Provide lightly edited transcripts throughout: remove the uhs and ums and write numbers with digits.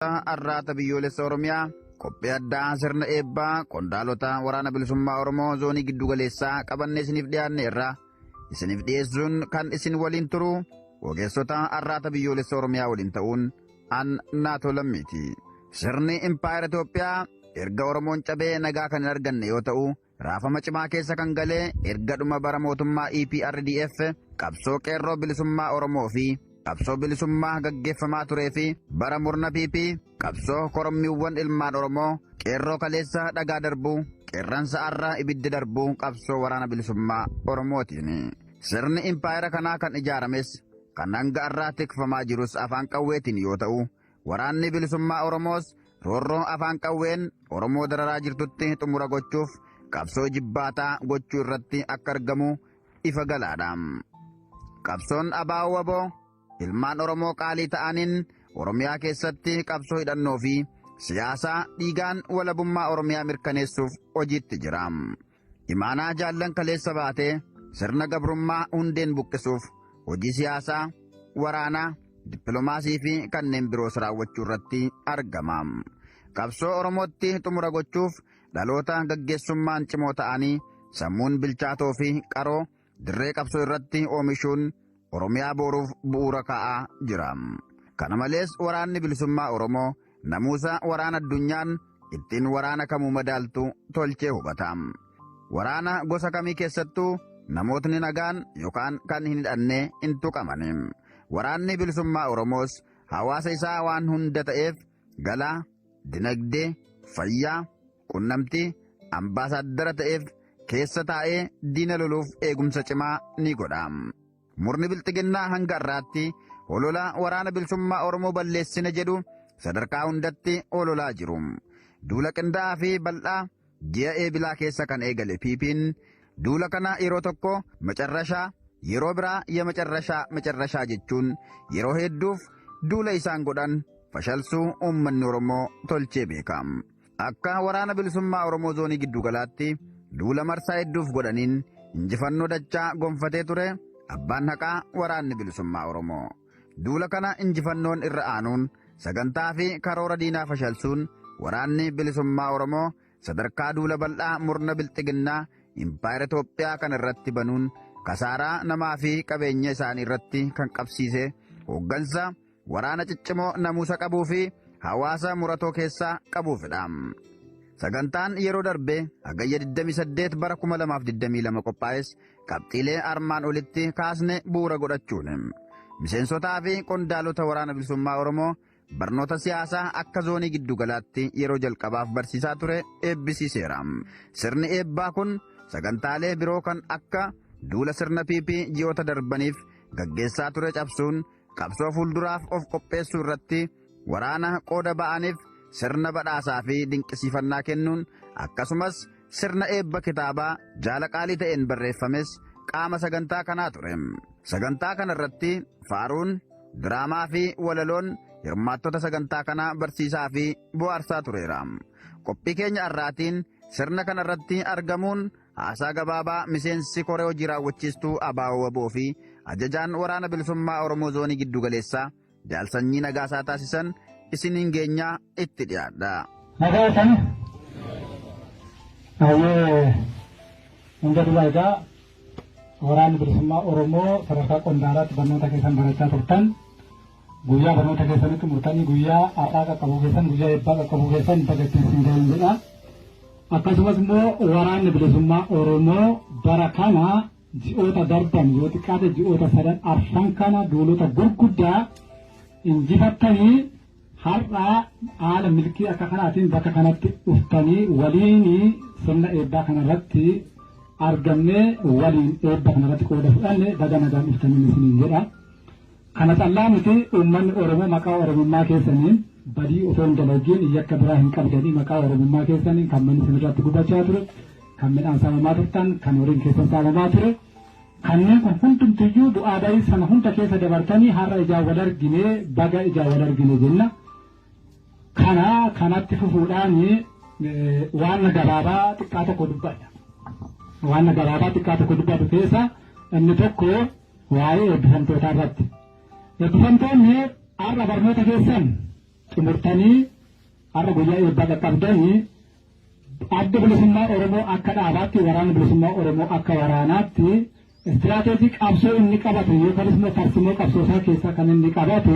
Arraata Biyyoolessa Oromiyaa qophii addaa sirna eebbaa qondaalota Waraana Bilisummaa Oromoo Zoonii Giddugaleessaa qabannee isiniif dhiyaanneerra. Isiniif dhiyeessuun kan isin waliin turu ogeessota Arraata Biyyoolessa Oromiyaa waliin ta'uun an Naatoo Lammiiti. Sirni Impaayera Itoophiyaa erga Oromoon cabee nagaa kan hin arganne yoo ta'u, Raafama cimaa keessa kan gale erga dhuma bara mootummaa EPRDF qabsoo qeerroo bilisummaa Oromoo fi qabsoo bilisummaa gaggeeffamaa turee fi bara murna PP qabsoo korommiiwwan ilmaan Oromoo qeerroo kaleessa dhagaa darbuu qeerransa arra ibidda darbuu qabsoo waraana bilisummaa Oromootiin. Sirni impaayera kanaa kan ijaarames kan hanga arraa tikfamaa jirus afaan qawweetiin yoo ta'u, Waraanni Bilisummaa Oromoos roorroo afaan qawween Oromoo dararaa jirtutti xumura gochuuf qabsoo jibbaataa gochuu irratti akka argamu ifa galaadha. Qabsoon ABO-WBO ilmaan Oromoo qaalii ta'aniin Oromiyaa keessatti qabsoo hidhannoo fi siyaasaa dhiigaan walabummaa Oromiyaa mirkaneessuuf hojiitti jira. Imaanaa jaallan kaleessa baatee sirna gabrummaa hundeen buqqisuuf hojii siyaasaa, waraanaa, dippilomaasii fi kanneen biroos raawwachuu irratti argama. Qabsoo Oromootti xumura gochuuf dhaloota gaggeessummaan cimoo ta'anii sammuun bilchaatoo fi qaroo dirree qabsoo irratti oomishuun Oromiyaa booruuf bu'uura kaa'aa jira. Kana malees waraanni bilisummaa Oromoo namuusa waraana addunyaan ittiin waraana kamuu madaaltu tolchee hubata. Waraana gosa kamii keessattuu namootni nagaan yookaan kan hin hidhanne hin tuqamani. Waraanni bilisummaa Oromoos hawaasa isaa waan hunda ta'eef galaa, dinagdee, fayyaa, qunnamtii, ambaasaaddara ta'eef keessa taa'ee diina loluuf eegumsa cimaa ni godha. Murni bilxiginnaa hanga har'aatti holola waraana bilisummaa Oromoo balleessina jedhu sadarkaa hundatti hololaa jiru. Duula qindaa'aa fi bal'aa ji'a eebilaa keessa kan eegale PP'n duula kana yeroo tokko macarrashaa yeroo biraa yamacarrashaa macarrashaa jechuun yeroo hedduuf duula isaan godhan fashalsuu uummanni Oromoo tolchee beeka. Akka waraana bilisummaa Oromoo zoonii giddugalaatti duula marsaa hedduuf godhaniin injifannoo dachaa gonfatee ture abbaan haqaa waraanni bilisummaa Oromoo. Duula kana injifannoon irra aanuun sagantaa fi karoora diinaa fashalsuun waraanni bilisummaa Oromoo sadarkaa duula bal'aa murna bilxiginnaa impaayera Itoophiyaa kana irratti banuun kasaaraa namaa fi qabeenya isaanii irratti kan qabsiise hooggansa waraana ciccimoo namuusa qabuu fi hawaasa muratoo keessaa qabuufidha. Sagantaan yeroo darbe hagayya 28 bara 2022 qophaa'es qabxiilee armaan olitti kaasne bu'uura godhachuun miseensotaa fi qondaalota waraana bilisummaa Oromoo barnoota siyaasaa akka zoonii giddugalaatti yeroo jalqabaaf barsiisaa ture eebbisiiseera. Sirni eebbaa kun sagantaalee biroo kan akka duula sirna PP ji'oota darbaniif gaggeessaa ture cabsuun qabsoo fuulduraaf of qopheessuu irratti waraana qooda ba'aniif sirna badhaasaa fi dinqisiifannaa kennuun akkasumas sirna eebba kitaabaa jaala qaalii ta'een barreeffames qaama sagantaa kanaa ture. Sagantaa kana irratti faaruun, diraamaa fi walaloon hirmaattota sagantaa kanaa barsiisaa fi bohaarsaa tureera. Qophii keenya har'aatiin sirna kana irratti argamuun Haasaa gabaabaa miseensi koree hojii raawwachiistuu ABO-WBO fi ajajaan waraana bilisummaa Oromoo zoonii giddugaleessaa Jaal Sanyii Nagaasaa taasisan isiniin geenyaa itti dhiyaadha. Nagaa isanii baay'ee hunda dura egaa waraanni bilisummaa Oromoo sadarkaa qondaalaatti barnoota keessan barachaa turtan guyyaa barnoota keessanitti murtanii guyyaa har'aa qaqqabuu keessan guyyaa eebbaa qaqqabuu keessan baga ittiin isin ga'een jedha. Akkasumas immoo waraanni bilisummaa Oromoo bara kana ji'oota darban yoo xiqqaate ji'oota sadan arfan kana duulota gurguddaa injifattanii har'a haala milkii akka kanaatiin bakka kanatti dhuftanii waliin sirna eebbaa kanarratti argamnee waliin eebba kanarratti qooda fudhanne baga nagaan dhuftanii isiniin jedha. Kana callaa miti uummanni Oromoo maqaa Oromummaa keessaniin badii otoo hin dalagiin yakka biraa hin qabdanii maqaa Oromummaa keessaniin kan manni isinirratti gubachaa ture, kan midhaan saamamaa turtan, kan horiin keessan saamamaa ture. Kanneen kun hundumtiyyuu bu'aa bayii sana hunda keessa dabartanii har'a ijaan wal argine baga ijaan wal argine jenna. Kana kanatti fufuudhaan waan gabaabaa xiqqaa tokko dubbadha. Waan gabaabaa xiqqaa tokko dubbatu keessa inni tokko Waa'ee eebbifamtootaa irratti. Eebbifamtoonni har'a barnoota keessan Xumurtanii har'a guyyaa eebbaa qaqqabdanii, Adda Bilisummaa Oromoo akka dhaabaatti, Waraana Bilisummaa Oromoo akka waraanaatti, istiraateejii qabsoo inni qabatu yookaan immoo tarsimoo qabsoo isaa keessaa kan inni qabatu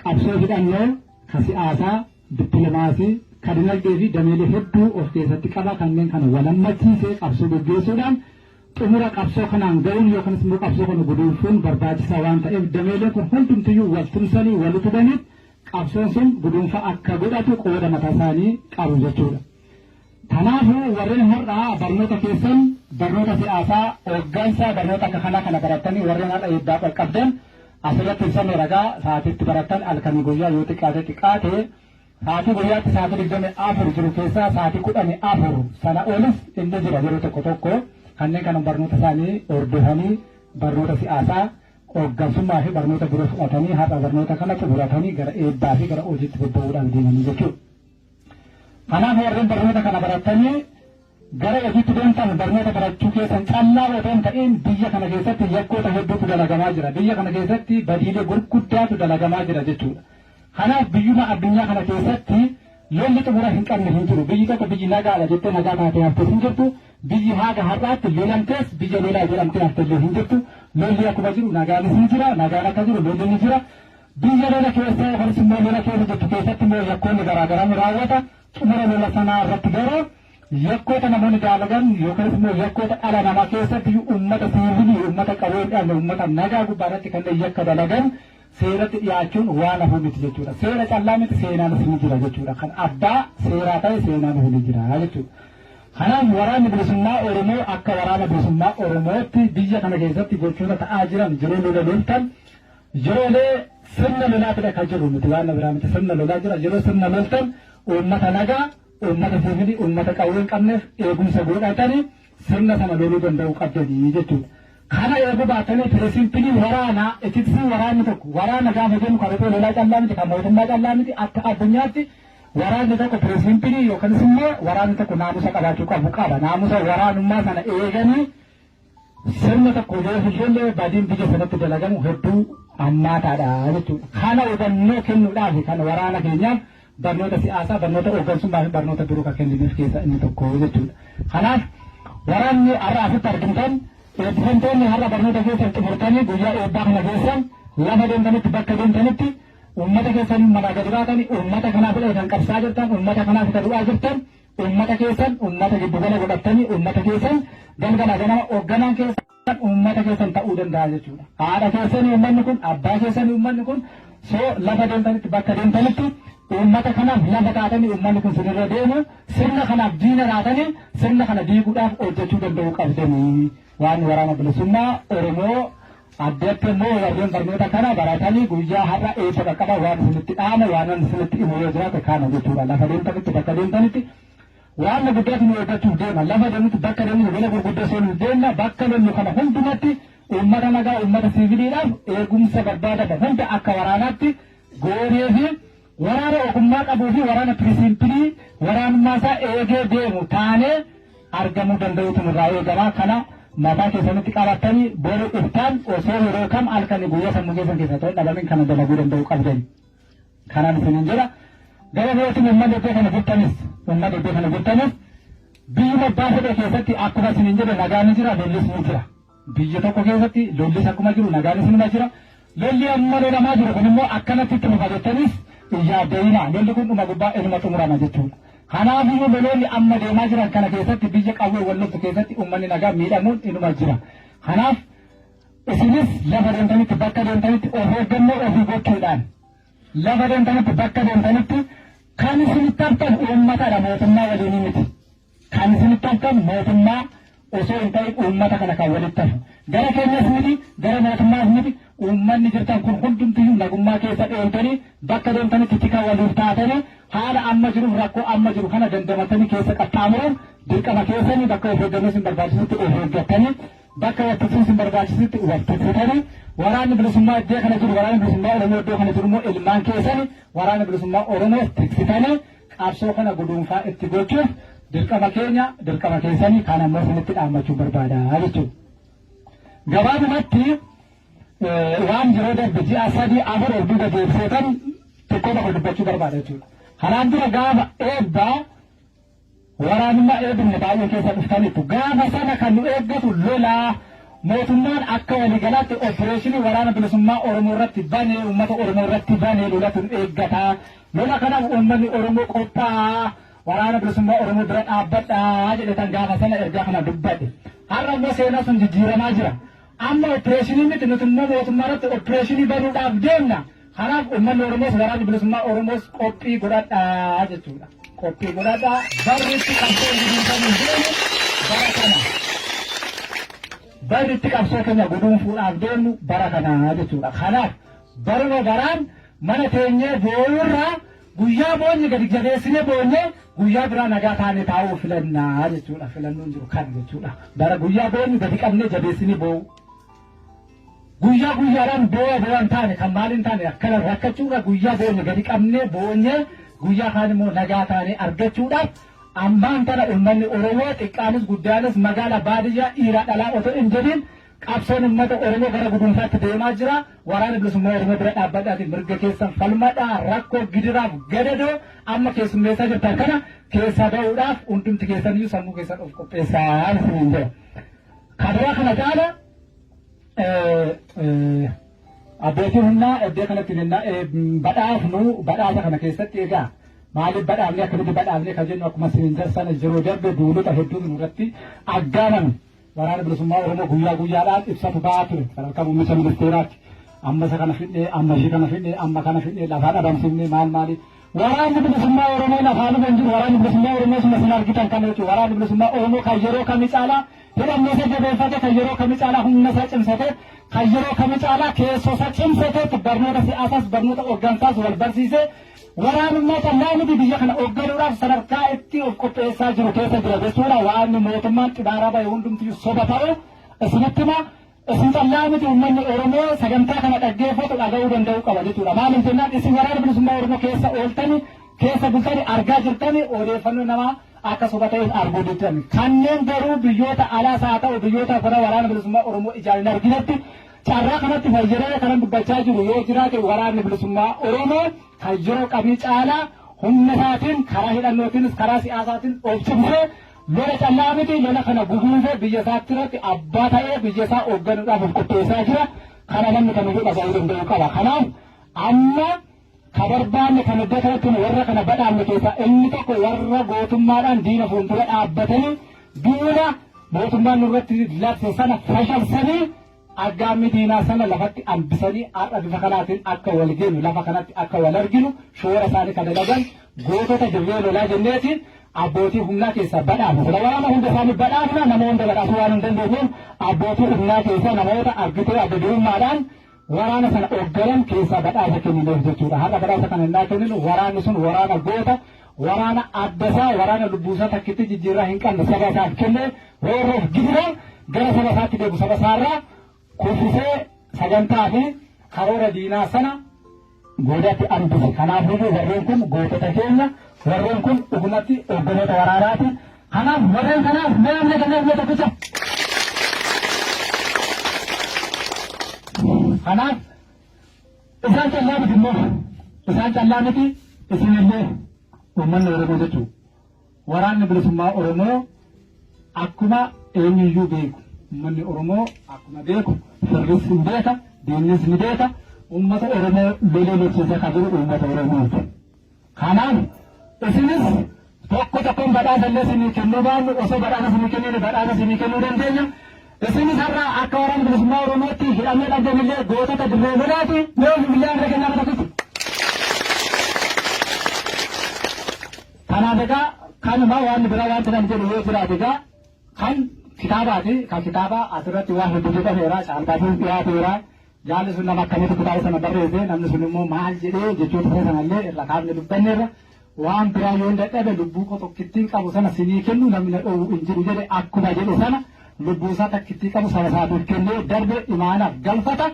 qabsoo hidhannoo, ka siyaasaa, dippiloomaasii, ka dinagdee fi dameelee hedduu of keessatti qaba. Kanneen kana walammachiisee qabsoo gaggeessuudhaan xumura qabsoo kanaan ga'uun yookaan immoo qabsoo kana guduunfuun barbaachisaa waan ta'eef, dameeleen kun hundumtiyyuu wal tumsanii wal utubaniif qabsoon sun guduunfa akka godhatu qooda mataa isaanii qabu jechuudha. Kanaafuu warreen har'aa barnoota keessan, barnoota siyaasaa, hooggansa, barnoota akka kanaa kana barattanii warreen har'a eebbaa qaqqabdan, asirratti ibsame ragaa sa'aatiitti barattan halkanii guyyaa yoo xiqqaate xiqqaate sa'aatii guyyaatti sa'aatii 24 jiru keessaa sa'aatii 14, sana olis inni jira yeroo tokko tokko, kanneen kana barnoota isaanii hordofanii, barnoota siyaasaa, hooggansummaa fi barnoota biroo fudhatanii har'a barnoota kana xumuratanii gara eebbaa fi gara hojiitti bobba'uudhaaf deemanii jechuudha. Kanaaf warreen barnoota kana barattanii gara hojiitti deemtan, barnoota barachuu keessan callaa otoo hin ta'in, biyya kana keessatti yakkoota hedduutu dalagamaa jira. Biyya kana keessatti badiilee gurguddaatu dalagamaa jira jechuudha. Kanaaf biyyuma addunyaa kana keessatti lolli xumura hin qabne hin jiru. Biyyi tokko biyyi nagaadha jettee nagaa taatee haftes hin jirtu. Biyyi haga har'aatti lolamtees biyya lolaa jedhamtee haftellee hin jirtu. Lolli akkuma jiru nagaanis ni jira. Nagaan akka jiru lolli ni jira. Biyya lola keessa yookanis immoo lola keessa jirtu keessatti immoo yakkoonni garaagaraa ni raawwata. Xumura lola sanaa irratti garuu yakkoota namoonni dalagan yookanis immoo yakkoota dhala namaa keessatti uummata siivilii, uummata qawwee hin dhaabne, uummata nagaa gubbaa irratti kanneen yakka dalagan seeratti dhiyaachuun waan hafuu miti jechuudha. Seera callaa miti, seenaanis ni jira jechuudha. Kan abbaa seeraa ta'e seenaanis ni jira jechuudha. Kanaaf Waraanni Bilisummaa Oromoo akka Waraana Bilisummaa Oromootti biyya kana keessatti gochoota ta'aa jiran, yeroo lola loltan, yeroolee sirna lolaatidha kan jiru miti, waan biraa miti, sirna lolaa jira. Yeroo sirna loltan uummata nagaa, uummata siivilii, uummata qawwee hin qabneef eegumsa godhatanii sirna sana loluu danda'uu qabdanii jechuudha. Kana eeguu baatanii, principle waraanaa, ethics waraanni tokko, waraana gaafa jennu kan riphee lolaa callaa miti, kan mootummaa callaa miti, akka addunyaatti waraanni tokko principle yookanis immoo waraanni tokko naamusa qabaachuu qabu qaba. Naamusa waraanummaa sana eeganii sirna tokko yoo hin lolle badiin biyya sanatti dalagamu hedduu hammaataadha jechuudha. Kana hubannoo kennuudhaaf kan waraana keenyaaf barnoota siyaasaa, barnoota hooggansummaa fi barnoota biroo kan kenniniif keessa inni tokko jechuudha. Kanaaf waraanni har'a asitti argamtan, eebbifamtoonni har'a barnoota keessan xumurtanii guyyaa eebbaa kana keessan, lafa deemtanitti, bakka deemtanitti uummata keessan manaa gadi baatanii, uummata kanaaf kan qabsaa jirtan, uummata kanaaf kan du'aa jirtan, uummata keessan uummata giddugala godhattanii, uummata keessan galgala ganama hoogganaan keessan uummata keessan ta'uu danda'a jechuudha. Haadha keessanii uummanni kun, abbaa keessanii uummanni kun, soo lafa deemtanitti, bakka deemtanitti uummata kanaaf lafa taatanii, uummanni kun sinirra deemu, sirna kanaaf diina taatanii sirna kana diiguudhaaf hojjechuu danda'uu qabdanii. Waan Waraana Bilisummaa Oromoo addatti immoo warreen barnoota kana baratanii guyyaa har'a eebba qaqqaba waan isinitti dhaame, waan isinitti himu yoo jiraate kana jechuudha. Lafa deemtanitti, bakka deemtanitti waan guddaatu nu eeggachuuf deema. Lafa deemnutti, bakka deemnutti lola gurguddoo seenuuf deemna. Bakka lollu kana hundumatti uummata nagaa, uummata siiviliidhaaf eegumsa barbaadamu hunda akka waraanaatti goonee fi waraana ogummaa qabuu fi waraana principle waraanummaa isaa eegee deemu taanee argamuu danda'utu nurraa eegama. Kana mataa keessanitti qabattanii boru iftaan osoo yeroo kam halkanii guyyaa sammuu keessan keessa ta'e dhabamin kana dalaguu danda'uu qabdan. Kanaan isiniin jedha. Gara birootiin uummanni iddoo kana jirtanis, biyyuma abbaa fedhe keessatti akkuma isiniin jedhe nagaan ni jira, lollis ni jira. Biyya tokko keessatti lollis akkuma jiru nagaanis ni jira. Lolli amma lolamaa jiru kun immoo akkanatti itti fufa jettanis hin yaadda'inaa. Lolli kun dhuma gubbaa inuma xumurama jechuudha. Kanaafiyyuu loloonni amma deemaa jiran kana keessatti, biyya qawwee wal loltu keessatti uummanni nagaa miidhamuun inuma jira. Kanaaf isinis lafa deemtanitti, bakka deemtanitti of eeggannoo ofii gochuudhaan, lafa deemtanitti, bakka deemtanitti kan isinitti haftan uummatadha, mootummaa waliinii miti. Kan isinitti haftan mootummaa osoo hin ta'in uummata kana kan walitti hafu. Gara keenyas miti, gara mootummaas miti, uummanni jirtan kun hundumtiyyuu nagummaa keessa dheentanii, bakka deemtanitti tika waliif taatanii, haala amma jiruuf rakkoo amma jiru kana dandamatanii keessa qaxxaamuruun dirqama keessanii, bakka of eeggannoo isin barbaachisutti of eeggattanii, bakka wal isin barbaachisutti wal tiksitanii, Waraanni Bilisummaa iddoo kana jiru, Waraanni Bilisummaa Oromoo iddoo kana jiru immoo ilmaan keessanii, Waraana Bilisummaa Oromoo tiksitanii qabsoo kana guduunfaa itti gochuuf dirqama keenya, dirqama keessanii kan ammoo isinitti dhaammachuu barbaada jechuudha. Gabaabumatti waan yeroo darbe ji'a 3 4 of duuba deebiseetan xiqqoo tokko dubbachuu barbaada jechuudha. Kanaan dura gaafa eebbaa waraanummaa eebbifne baay'ee keessa dhuftanitu gaafa sana kan nu eeggatu lolaa mootummaan akka waliigalaatti opereeshinii waraana bilisummaa Oromoo irratti banee uummata Oromoo irratti banee lolatu nu eeggata. Lola kanaaf uummanni Oromoo qophaa'aa waraana bilisummaa Oromoo bira dhaabbadhaa jedhe tan gaafa sana ergaa kana dubbate. Har'a immoo seenaa sun jijjiiramaa jira. Amma opereeshinii miti nuti immoo mootummaa irratti opereeshinii banuudhaaf deemna. Kanaaf uummanni Oromoos waraanni bilisummaa Oromoos qophii godhadhaa jechuudha. Qophii godhadhaa barri itti qabsoo guduunfamuun deemu bara kana. Barri itti qabsoo keenya guduunfuudhaaf deemnu bara kana jechuudha. Kanaaf baruma baraan mana teenyee boo'uurraa guyyaa boonye gadi jabeessinee boonyee guyyaa biraa nagaa taanee taa'uu filannaa jechuudha. Filannoon jiru kan jechuudha. Bara guyyaa boonyu gadi qabnee jabeessinee boo'u. Guyyaa guyyaadhaan boo'a boo'an taane kan maaliin taane akkana rakkachuudha guyyaa boonye gadi qabnee boonyee guyyaa kaan immoo nagaa taanee argachuudhaaf ammaan tana uummanni Oromoo xiqqaanis guddaanis magaala baadiyyaa dhiiraa dhalaa otoo hin jedhin qabsoon uummata Oromoo gara guduunfaatti deemaa jira. Waraana bilisummaa Oromoo bira dhaabbadhaatiin mirga keessan falmadhaa rakkoo gidiraaf gadadoo amma keessummeessaa jirtan kana keessaa ba'uudhaaf hundumti keessaniyyuu sammuu keessan of qopheessaa isiniin jedha. Kabiraa kana caala abbootii humnaa iddoo kanatti badhaafnu badhaasa kana keessatti egaa maaliif badhaafne akkamitti badhaafne kan jennu akkuma isiniin sana yeroo darbe duulota hedduutu nurratti aggaamame. Waraana bilisummaa Oromoo guyyaa guyyaadhaan ibsatu ba'aa ture sadarkaa muummicha ministeeraatti. Amma isa kana fidhee, amma ishee kana fidhee, amma kana fidhee, lafaa dhabamsiifnee maal maali. Waraanni bilisummaa Oromoo lafaa hin jiru. Waraanni bilisummaa Oromoo suma isin argitan kana jechuudha. Waraanni bilisummaa Oromoo kan yeroo kamii caalaa hidhannoo isa jabeeffate, kan yeroo kamii caalaa humna isaa cimsate, kan yeroo kamii caalaa keessoo isaa cimsate, barnoota siyaasaas barnoota hooggansaas wal barsiisee waraanummaa callaa miti biyya kana hoogganuudhaaf sadarkaa itti of qopheessaa jiru keessa jira jechuudha. Waan mootummaan xibaaraa bahe hundumtiyyuu soba ta'u isinitti hima. Isin callaa miti uummanni Oromoo sagantaa kana dhaggeeffatu dhaga'uu danda'uu qaba jechuudha. Maaliif jennaan isin waraana bilisummaa Oromoo keessa ooltani keessa bultani argaa jirtani odeeffannoo namaa akka soba ta'es arguu jirtani. Kanneen garuu biyyoota alaas haa ta'u biyyoota kana waraana bilisummaa Oromoo ijaan hin arginetti carraa kanatti fayyadamee kanan dubbachaa jiru yoo jiraate waraanni bilisummaa Oromoo kan yeroo kamii caalaa humna isaatiin karaa hidhannootiinis karaa siyaasaatiin of cimsee lola callaa miti lola kana guduunfee biyya isaatti irratti abbaa ta'ee biyya isaa hoogganuudhaaf of qopheessaa jira. Kana namni kamiyyuu dhaga'uu danda'u qaba. Kanaaf amma ka barbaanne kan iddoo kanatti warra kana badhaafne keessaa inni tokko warra gootummaadhaan diina fuuldura dhaabbatanii duula mootummaan nurratti labse sana fashalsanii aggaammi diinaa sana lafatti hambisanii har'a bifa kanaatiin akka wal geenyu lafa kanatti akka wal arginu shoora isaanii kan dalagan gootota dirree lolaa jenneetiin abbootii humnaa keessaa badhaafna. Sila waraana hunda isaanii badhaafna nama hunda badhaasuu waan hin dandeenyeef abbootii humnaa keessaa namoota argitee adda durummaadhaan waraana sana hoogganan keessaa badhaasa kennineef jechuudha. Har'a badhaasa kana innaa kenninu waraanni sun waraana goota waraana addasaa waraana lubbuusaa takkitti jijjiirraa hin qabne saba isaaf kennee roorroof gidira gara saba isaatti deebu saba isaarraa kuffisee sagantaa fi karoora diinaa sana goodatti hambise. Kanaafuu warreen kun gootota keenya warreen kun dhugumatti hoogganoota waraanaati. Kanaaf warreen kanaaf mee amna kenneef mee tokkicha. Kanaaf isaan callaa miti immoo isaan callaa miti isinillee uummanni Oromoo jechuudha. Waraanni bilisummaa Oromoo akkuma eenyuyyuu beeku uummanni Oromoo akkuma beeku sirris hin beeka diinnis ni beeka uummata Oromoo lolee lolchiisaa kan jiru uummata Oromooti. Kanaaf isinis tokko tokkoon badhaasa illee isinii kennuu baannu osoo badhaasa isinii kennine badhaasa isinii kennuu dandeenya. Isinis har'a akka waraana bilisummaa Oromootti hidhamee dhabdan illee gootota dirree lolaati. Mee ofi billee harka kennaa tokkitti. Kanaaf egaa kanuma waan biraa wanti nan jedhu yoo jiraate egaa kan kitaabaati kan kitaabaa asirratti waan hedduu jedhameera caalbaasiin dhiyaateera jaalli sun nama akkamitti kitaaba sana barreesse namni sun immoo maal jedhee jechoota isaa sanallee irra kaafne dubbanneerra waan biraa yoo dadhabe lubbuu koo tokkittiin qabu sana sinii kennu namni na dhoowwu hin jiru jedhe akkuma jedhe sana lubbuu isaa takkittii qabu saba isaatiif kennee darbe imaanaaf galfata.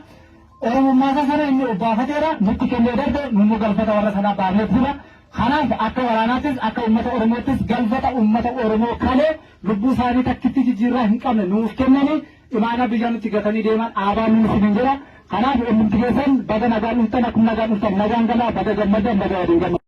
Oromummaa isaa sana inni obbaafateera nutti kennee darbe nu galfata warra sanaa baafneef jira. Kanaaf akka waraanaattis akka uummata Oromoottis galfata uummata Oromoo kalee lubbuu isaanii takkitti jijjiirraa hin qabne nuuf kennanii imaanaa biyya nutti gatanii deeman aabaan nuun isiniin jedha. Kanaaf hundumti keessan baga nagaan dhuftan, akkuma nagaan dhuftan nagaan galaa, baga gammadan, baga waliin gammadan.